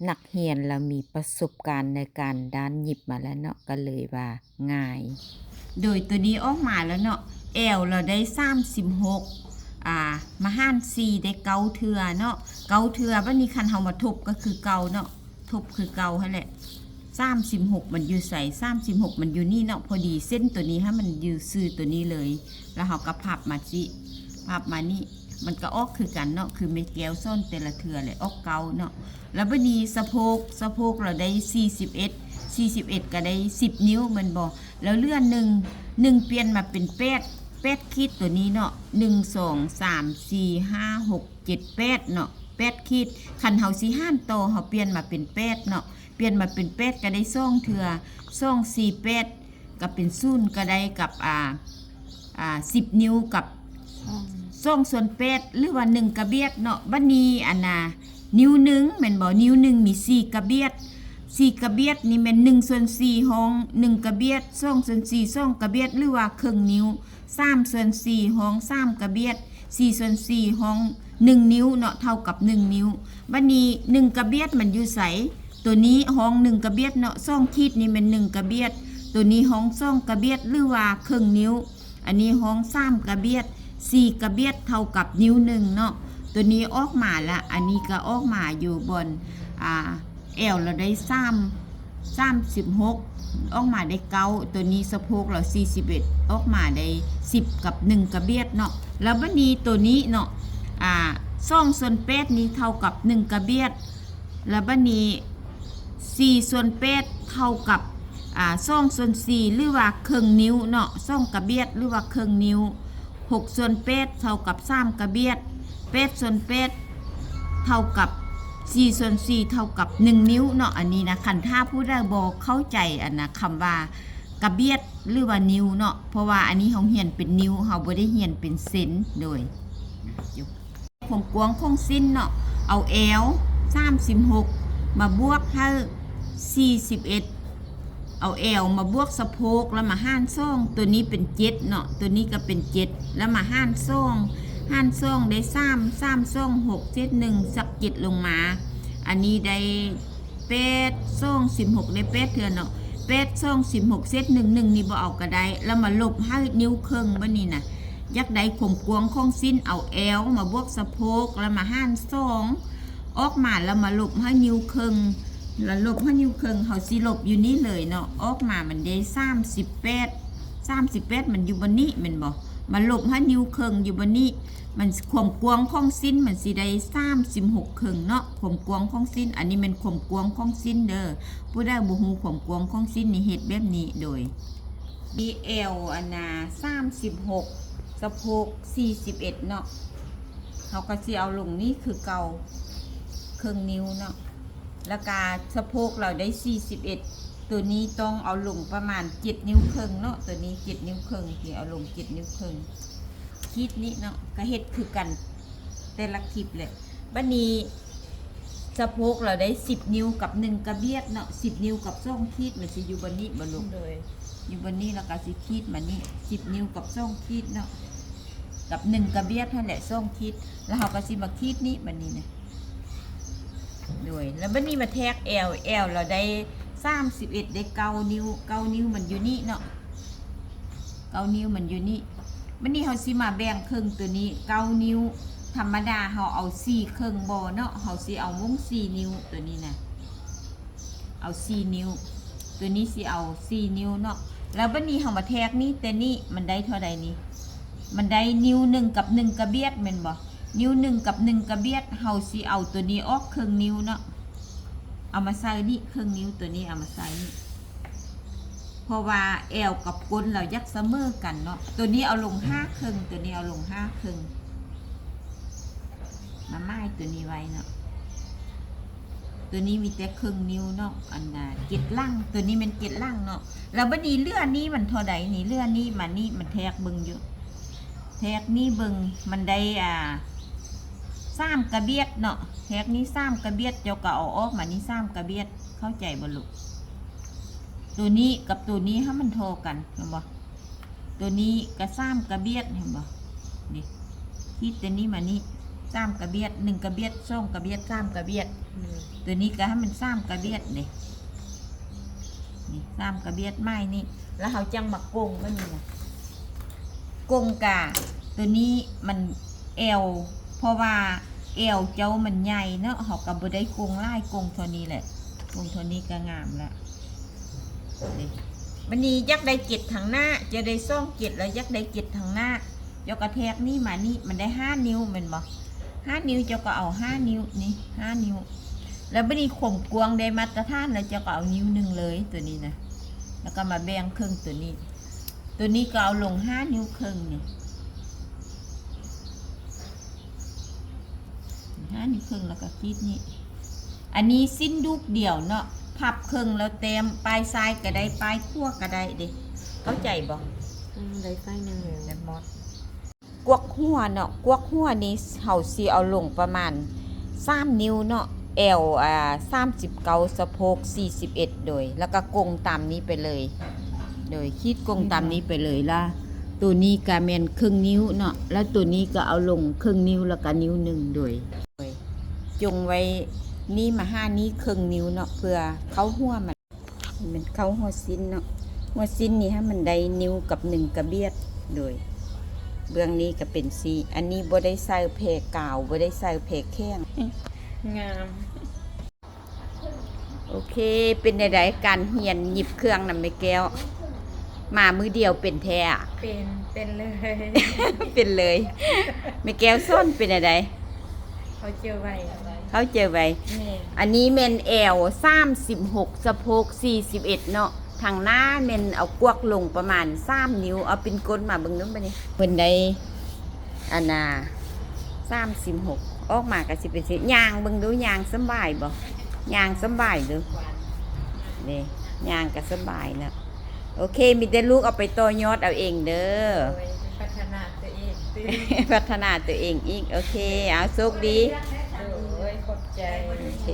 ນັກຮຽນລາວມີປະສົບການໃນການດ້ານຫຍິບມາແລ້ວເນາະ ກໍເລີຍວ່າງ່າຍ. ໂດຍໂຕນີ້ອອກມາແລ້ວເນາະ ແອວລາວໄດ້ສາມສິບຫົກ ອ່າ ມາຫານສີ່ໄດ້ເກົ້າເທື່ອເນາະ ເກົ້າເທື່ອ. ບັດນີ້ຄັນເຮົາມາທົບກໍຄືເກົ່າເນາະ ທົບຄືເກົ່າຫັ້ນແຫຼະ. ສາມສິບຫົກມັນຢູ່ໃສ? ສາມສິບຫົກມັນຢູ່ນີ້ເນາະ ພໍດີເສັ້ນໂຕນີ້ໃຫ້ມັນຢູ່ຊື່ໂຕນີ້ເລີຍ ແລ້ວເຮົາກໍພັບມາຊິ ພັບມານີ້ ມັນກໍອອກຄືກັນເນາະ ຄືແມ່ແກ້ວສອນແຕ່ລະເທື່ອແຫຼະ ອອກເກົ້າເນາະ. ແລ້ວບັດນີ້ສະໂພກ ສະໂພກລາວໄດ້ສີ່ສິບເອັດ ສີ່ສິບເອັດກໍໄດ້ສິບນິ້ວແມ່ນບໍ່? ແລ້ວເຫຼືອໜຶ່ງ ໜຶ່ງປ່ຽນມາເປັນແປດ ແປດຂີດໂຕນີ້ເນາະ ໜຶ່ງ ສອງ ສາມ ສີ່ ຫ້າ ຫົກ ເຈັດ ແປດເນາະ ແປດຂີດ. ຄັນເຮົາຊິຫານຕໍ່ ເຮົາປ່ຽນມາເປັນແປດເນາະ ປ່ຽນມາເປັນແປດກໍໄດ້ສອງເທື່ອ ສອງ ສີ່ ແປດ ກໍເປັນສູນ ກໍໄດ້ກັບ ອ່າ ອ່າ ສິບນິ້ວກັບສອງສ່ວນແປດ ຫຼືວ່າໜຶ່ງກະບຽດເນາະ. ບັດນີ້ອັນນ່າ ນິ້ວໜຶ່ງແມ່ນບໍ່? ນິ້ວໜຶ່ງມີສີ່ກະບຽດ ສີ່ກະບຽດນີ້ແມ່ນໜຶ່ງສ່ວນສີ່ຮອງໜຶ່ງກະບຽດ ສອງສ່ວນສີ່ ສອງກະບຽດ ຫຼືວ່າເຄິ່ງນິ້ວ ສາມສ່ວນສີ່ຮອງສາມກະບຽດ ສີ່ສ່ວນສີ່ຮອງໜຶ່ງນິ້ວເນາະ ເທົ່າກັບໜຶ່ງນິ້ວ. ບັດນີ້ໜຶ່ງກະບຽດມັນຢູ່ໃສ? ໂຕນີ້ຮອງໜຶ່ງກະບຽດເນາະ ສອງຂີດນີ້ແມ່ນໜຶ່ງກະບຽດ ໂຕນີ້ຮອງສອງກະບຽດ ຫຼືວ່າເຄິ່ງນິ້ວ. ອັນນີ້ຮອງສາມກະບຽດ ສີ່ກະບຽດເທົ່າກັບນິ້ວໜຶ່ງເນາະ. ໂຕນີ້ອອກມາລະ ອັນນີ້ກໍອອກມາຢູ່ບ່ອນ ອ່າ ແອວລາວໄດ້ສາມ ສາມສິບຫົກ ອອກມາໄດ້ເກົ້າ ໂຕນີ້ສະໂພກລາວສີ່ສິບເອັດ ອອກມາໄດ້ສິບກັບໜຶ່ງກະບຽດເນາະ. ແລ້ວບັດນີ້ໂຕນີ້ເນາະ ອ່າ ສອງສ່ວນແປດນີ້ເທົ່າກັບໜຶ່ງກະບຽດ ແລ້ວບັດນີ້ສີ່ສ່ວນແປດເທົ່າກັບ ອ່າ ສອງສ່ວນສີ່ ຫຼືວ່າເຄິ່ງນິ້ວເນາະ ສອງກະບຽດ ຫຼືວ່າເຄິ່ງນິ້ວ. ຫົກສ່ວນແປດເທົ່າກັບສາມກະບຽດ ແປດສ່ວນແປດເທົ່າກັບສີ່ສ່ວນສີ່ ເທົ່າກັບໜຶ່ງນິ້ວເນາະ. ອັນນີ້ນະ ຄັນຖ້າຜູ້ໃດບໍ່ເຂົ້າໃຈອັນນະ ຄຳວ່າກະບຽດ ຫຼືວ່ານິ້ວເນາະ ເພາະວ່າອັນນີ້ເຮົາຮຽນເປັນນິ້ວ ເຮົາບໍ່ໄດ້ຮຽນເປັນເຊັນ. ໂດຍ ຄວາມກວ້າງຂອງເສັ້ນເນາະ ເອົາແອວສາມສິບຫົກມາບວກໃຫ້ສີ່ສິບເອັດ ເອົາແອວມາບວກສະໂພກ ແລ້ວມາຫານສອງ ໂຕນີ້ເປັນເຈັດເນາະ ໂຕນີ້ກໍເປັນເຈັດ ແລ້ວມາຫານສອງ ຫານສອງໄດ້ສາມ ສາມສອງຫົກ ເສດໜຶ່ງ ສັກເຈັດລົງມາ ອັນນີ້ໄດ້ແປດ ສອງ ສິບຫົກ ໄດ້ແປດເທື່ອເນາະ ແປດ ສອງ ສິບຫົກ ເສດໜຶ່ງ ໜຶ່ງນີ້ບໍ່ເອົາກໍໄດ້ ແລ້ວມາລົບໃຫ້ນິ້ວເຄິ່ງ. ບັດນີ້ນະ ຢາກໄດ້ຄວາມກວ້າງຂອງເສັ້ນ ເອົາແອວມາບວກສະໂພກ ແລ້ວມາຫານສອງ ອອກມາແລ້ວມາລົບໃຫ້ນິ້ວເຄິ່ງ ແລ້ວລົບໃຫ້ນິ້ວເຄິ່ງ ເຮົາຊິລົບຢູ່ນີ້ເລີຍເນາະ ອອກມາມັນໄດ້ສາມສິບແປດ ສາມສິບແປດມັນຢູ່ບ່ອນນີ້ແມ່ນບໍ່? ມາລົບໃຫ້ນິ້ວເຄິ່ງຢູ່ບ່ອນນີ້ ມັນ ຄວາມກວ້າງຂອງເສັ້ນມັນຊິໄດ້ສາມສິບຫົກເຄິ່ງເນາະ ຄວາມກວ້າງຂອງເສັ້ນ. ອັນນີ້ແມ່ນຄວາມກວ້າງຂອງເສັ້ນເດີ ຜູ້ໃດບໍ່ຮູ້ຄວາມກວ້າງຂອງເສັ້ນນີ້ເຮັດແບບນີ້. ໂດຍ ມີແອວອັນນາສາມສິບຫົກ ສະໂພກສີ່ສິບເອັດເນາະ ເຮົາກໍຊິເອົາລົງນີ້ຄືເກົ່າ ເຄິ່ງນິ້ວເນາະ ແລ້ວກະສະໂພກລາວໄດ້ສີ່ສິບເອັດ ໂຕນີ້ຕ້ອງເອົາລົງປະມານເຈັດນິ້ວເຄິ່ງເນາະ ໂຕນີ້ເຈັດນິ້ວເຄິ່ງ ຊິເອົາລົງເຈັດນິ້ວເຄິ່ງ ຂີດນີ້ເນາະ ກະເຮັດຄືກັນແຕ່ລະຄລິບແຫຼະ. ບັດນີ້ສະໂພກລາວໄດ້ສິບນິ້ວກັບໜຶ່ງກະບຽດເນາະ ສິບນິ້ວກັບສອງຂີດ ມັນຊິຢູ່ບ່ອນນີ້ບໍ່ລູກ? ໂດຍ ຢູ່ບ່ອນນີ້ ແລ້ວກໍຊິຂີດມານີ້ ສິບນິ້ວກັບສອງຂີດເນາະ ກັບໜຶ່ງກະບຽດຫັ້ນແຫຼະ ສອງຂີດ ແລ້ວເຮົາກໍຊິມາຂີດນີ້ບັດນີ້ນະ. ໂດຍ ແລ້ວບັດນີ້ມາແທກແອວ ແອວລາວໄດ້ສາມສິບເອັດ ໄດ້ເກົ້ານິ້ວ ເກົ້ານິ້ວມັນຢູ່ນີ້ເນາະ ເກົ້ານິ້ວມັນຢູ່ນີ້. ບັດນີ້ເຮົາຊິມາແບ່ງເຄິ່ງໂຕນີ້ ເກົ້ານິ້ວ ທຳມະດາເຮົາເອົາສີ່ເຄິ່ງບໍ່ເນາະ ເຮົາຊິເອົາມົ້ງສີ່ນິ້ວ ໂຕນີ້ນະ ເອົາສີ່ນິ້ວ ໂຕນີ້ຊິເອົາສີ່ນິ້ວເນາະ. ແລ້ວບັດນີ້ເຮົາມາແທກນີ້ ແຕ່ນີ້ມັນໄດ້ເທົ່າໃດນີ້? ມັນໄດ້ນິ້ວໜຶ່ງກັບໜຶ່ງກະບຽດແມ່ນບໍ່? ນິ້ວໜຶ່ງກັບໜຶ່ງກະບຽດ ເຮົາຊິເອົາໂຕນີ້ອອກເຄິ່ງນິ້ວເນາະ ເອົາມາໃສ່ນີ້ເຄິ່ງນິ້ວ ໂຕນີ້ເອົາມາໃສ່ນີ້ ເພາະວ່າແອວກັບກົ້ນລາວຢາກສະເໝີກັນເນາະ. ໂຕນີ້ເອົາລົງຫ້າເຄິ່ງ ໂຕນີ້ເອົາລົງຫ້າເຄິ່ງ ມາໝາຍໂຕນີ້ໄວ້ເນາະ. ໂຕນີ້ມີແຕ່ເຄິ່ງນິ້ວເນາະ ອັນນາເຈັດຫຼັງ ໂຕນີ້ແມ່ນເຈັດຫຼັງເນາະ. ແລ້ວບັດນີ້ເຫຼືອນີ້ມັນເທົ່າໃດນີ້? ເຫຼືອນີ້ມານີ້ ມັນແທກເບິ່ງຢູ່ ແທກນີ້ເບິ່ງ ມັນໄດ້ ອ່າ ສາມກະບຽດເນາະ ແທກນີ້ສາມກະບຽດ ເຈົ້າກໍເອົາອອກມານີ້ສາມກະບຽດ ເຂົ້າໃຈບໍ່ລູກ? ໂຕນີ້ກັບໂຕນີ້ໃຫ້ມັນເທົ່າກັນ ເຫັນບໍ່? ໂຕນີ້ກໍສາມກະບຽດ ເຫັນບໍ່? ນີ້ ຂີດແຕ່ນີ້ມານີ້ ສາມກະບຽດ ໜຶ່ງກະບຽດ ສອງກະບຽດ ສາມກະບຽດ ອືມ ຕົວນີ້ກະໃຫ້ມັນສາມກະບຽດເດ້ ນີ້ສາມກະບຽດໄມ້ນີ້ ແລ້ວເຮົາຈັ່ງມາກົງມັນນີ້ນະ ກົງກະ ຕົວນີ້ມັນແອວ ເພາະວ່າແອວເຈົ້າມັນໃຫຍ່ເນາະ ເຮົາກະບໍ່ໄດ້ກົງຫຼາຍ ກົງເທົ່ານີ້ແຫຼະ ກົງເທົ່ານີ້ກະງາມລະ ນີ້ ບາດນີ້ຢາກໄດ້ເກັດທາງໜ້າ ຈະໄດ້ສອງເກັດ ແລ້ວຢາກໄດ້ເກັດທາງໜ້າ ເຈົ້າກະແທກນີ້ມານີ້ ມັນໄດ້ຫ້ານິ້ວແມ່ນບໍ່? ຫ້ານິ້ວ ເຈົ້າກະເອົາຫ້ານິ້ວ ນີ້ຫ້ານິ້ວ ແລ້ວບາດນີ້ຄວາມກວ້າງໄດ້ມາດຕະຖານ ແລ້ວເຈົ້າກະເອົານິ້ວໜຶ່ງເລີຍ ຕົວນີ້ນະ ແລ້ວກະມາແບ່ງເຄິ່ງຕົວນີ້ ຕົວນີ້ກະເອົາລົງຫ້ານິ້ວເຄິ່ງນີ້ ຫ້ານິ້ວເຄິ່ງ ແລ້ວກະຂີດນີ້ ອັນນີ້ສິ້ນດູກດຽວເນາະ ພັບເຄິ່ງແລ້ວແຕ້ມ ປ້າຍຊ້າຍກະໄດ້ ປ້າຍຂວາກະໄດ້ເດ້ ເຂົ້າໃຈບໍ່? ອືມ ໄດ້ຊ້າຍໜຶ່ງແລ້ວ ແລ້ວໝົດ ກວກຫົວເນາະ ກວກຫົວນີ້ເຮົາຊິເອົາລົງປະມານສາມນິ້ວເນາະ ແອວ ອ່າ ສາມສິບເກົ້າ ສະໂພກສີ່ສິບເອັດ ໂດຍ ແລ້ວກະກົງຕາມນີ້ໄປເລີຍ ໂດຍ ຂີດກົງຕາມນີ້ໄປເລີຍ ລະ ໂຕນີ້ກະແມ່ນເຄິ່ງນິ້ວເນາະ ລະໂຕນີ້ກະເອົາລົງເຄິ່ງນິ້ວ ລະກະນິ້ວໜຶ່ງ ໂດຍ ໂດຍ ຈົ່ງໄວ້ນີ້ມາຫານີ້ເຄິ່ງນິ້ວເນາະ ເພື່ອເຂົ້າຫົວມັນ ແມ່ນເຂົ້າຫົວສິ້ນເນາະ ຫົວສິ້ນນີ້ໃຫ້ມັນໄດ້ນິ້ວກັບໜຶ່ງກະບຽດ ໂດຍ ເບື້ອງນີ້ກະເປັນສີ່ ອັນນີ້ບໍ່ໄດ້ໃສ່ແພກາວ ບໍ່ໄດ້ໃສ່ແພແຂງ ງາມ. ໂອເຄ ເປັນແນວໃດການຮຽນຫຍິບເຄື່ອງນຳແມ່ແກ້ວ? ມາມື້ດຽວເປັນແທ້ອະ? ເປັນ ເປັນເລີຍ ເປັນເລີຍ ແມ່ແກ້ວສອນເປັນແນວໃດ? ເຂົ້າໃຈໄວ ເຂົ້າໃຈໄວ ແມ່ນ ອັນນີ້ແມ່ນແອວສາມສິບຫົກ ສະໂພກສີ່ສິບເອັດເນາະ ທາງໜ້າແມ່ນເອົາກວກລົງປະມານສາມນິ້ວ ເອົາປິ່ນກົ້ນມາເບິ່ງດູບາດນີ້ ເພິ່ນໄດ້ ອັນນ່າ ສາມສິບຫົກ ອອກມາກະຊິເປັນຊີ້ ຍ່າງເບິ່ງດູ ຍ່າງສຳບາຍບໍ່? ຍ່າງສຳບາຍເດີ ເດ້ ຍ່າງກະສຳບາຍນະ ໂອເຄ ມີແຕ່ລູກເອົາໄປຕໍ່ຍອດເອົາເອງເດີ ໂດຍ ພັດທະນາຕົວເອງ ພັດທະນາຕົວເອງອີກ ໂອເຄ ເອົາ ໂຊກດີ ໂດຍ ຂອບໃຈ ໂອເຄ.